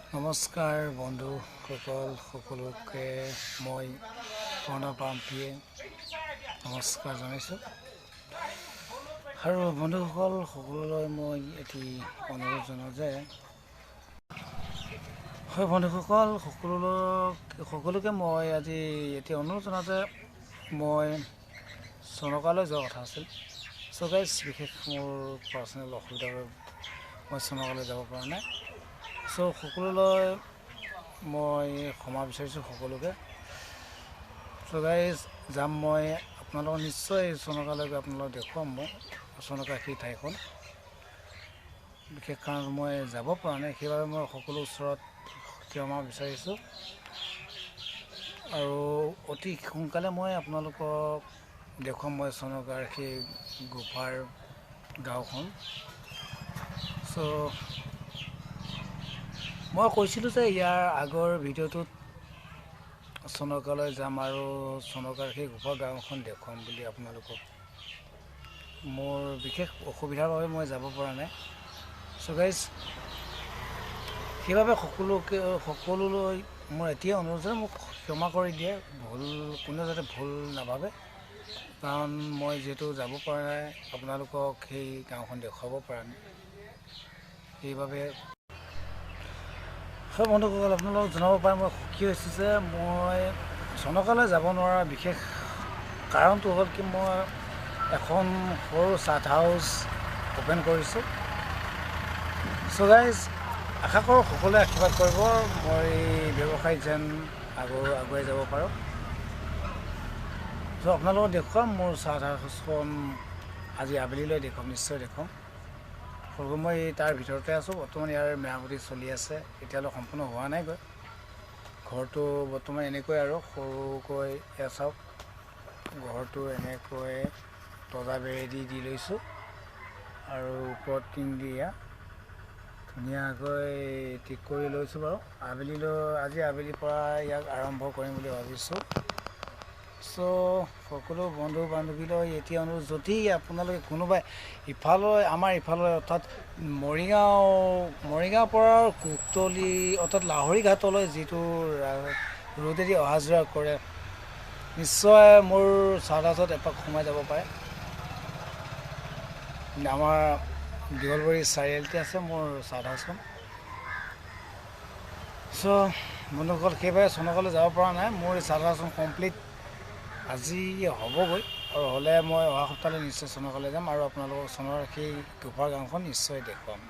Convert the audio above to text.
নমস্কাৰ বন্ধুসকল, সকলোকে মই প্ৰণৱ পাম্পিয়ে নমস্কাৰ জনাইছোঁ। আৰু বন্ধুসকল, সকলোলৈ মই এটি অনুৰোধ জনাওঁ যে, হয় বন্ধুসকল, সকলোকে মই আজি এটি অনুৰোধ জনাওঁ যে মই চনকালৈ যোৱাৰ কথা আছিল। চ' গাইজ, বিশেষ মোৰ পাৰ্চনেল অসুবিধাৰ বাবে মই চনকালৈ যাব পৰা নাই। চ' সকলোলৈ মই ক্ষমা বিচাৰিছোঁ সকলোকে। চ' গাইজ, যাম মই আপোনালোকক নিশ্চয় চনকালৈ গৈ আপোনালোকক দেখুৱাম মই চনকা সেই ঠাইখন। বিশেষ কাৰণত মই যাব পৰা নাই, সেইবাবে মই সকলো ওচৰত ক্ষমা বিচাৰিছোঁ। আৰু অতি সোনকালে মই আপোনালোকক দেখুৱাম মই চনকাৰ সেই গুফাৰ গাঁওখন। চ' মই কৈছিলোঁ যে ইয়াৰ আগৰ ভিডিঅ'টোত চনকালৈ যাম আৰু চনকাৰ সেই গুফা গাঁওখন দেখুৱাম বুলি আপোনালোকক। মোৰ বিশেষ অসুবিধাৰ বাবে মই যাব পৰা নাই। চ' গাইজ, সেইবাবে সকলোলৈ মোৰ এতিয়াই অনুৰোধ যে মোক ক্ষমা কৰি দিয়ে, ভুল কোনেও যাতে ভুল নাভাবে। কাৰণ মই যিহেতু যাব পৰা নাই, আপোনালোকক সেই গাঁওখন দেখুৱাব পৰা নাই, সেইবাবে। হয় বন্ধুসকল, আপোনালোকক জনাব পাই মই সুখী হৈছোঁ যে মই চনকালৈ যাব নোৱাৰাৰ বিশেষ কাৰণটো হ'ল কি, মই এখন সৰু চাট হাউচ অ'পেন কৰিছোঁ। চ' গাইজ, আশা কৰোঁ সকলোৱে আশীৰ্বাদ কৰিব, মই ব্যৱসায়ত যেন আগুৱাই যাব পাৰোঁ। চ' আপোনালোকক দেখুৱাম মোৰ চাট হাউচখন, আজি আবেলিলৈ দেখুৱাম, নিশ্চয় দেখুৱাম। সৰু মই তাৰ ভিতৰতে আছোঁ বৰ্তমান, ইয়াৰ মেৰামতি চলি আছে, এতিয়ালৈ সম্পূৰ্ণ হোৱা নাইগৈ। ঘৰটো বৰ্তমান এনেকৈ আৰু সৰুকৈ, এয়া চাওক, ঘৰটো এনেকৈ তজা বেৰেদি দি লৈছোঁ আৰু ওপৰত টিং দি এয়া ধুনীয়াকৈ ঠিক কৰি লৈছোঁ বাৰু। আবেলিলৈ, আজি আবেলিৰ পৰা ইয়াক আৰম্ভ কৰিম বুলি ভাবিছোঁ। চ' সকলো বন্ধু বান্ধৱীলৈ এতিয়া অনুৰোধ, যদি আপোনালোকে কোনোবাই ইফালৈ, আমাৰ ইফালৈ অৰ্থাৎ মৰিগাঁৱৰ পৰা কুকতলি অৰ্থাৎ লাহৰীঘাটলৈ যিটো ৰোডেদি অহা যোৱা কৰে, নিশ্চয় মোৰ চাট হাউচত এপাক সোমাই যাব পাৰে। আমাৰ দীঘলবাৰী চাৰিআলিতে আছে মোৰ চাট হাউচখন। চ' বন্ধুসকল, সেইবাবে চনকালৈ যাব পৰা নাই। মোৰ এই চাট হাউচখন কমপ্লিট আজি হ'বগৈ আৰু হ'লে মই অহা সপ্তাহলৈ নিশ্চয় চনকালৈ যাম আৰু আপোনালোকক চনৰ সেই গুফাৰ গাঁওখন নিশ্চয় দেখুৱাম।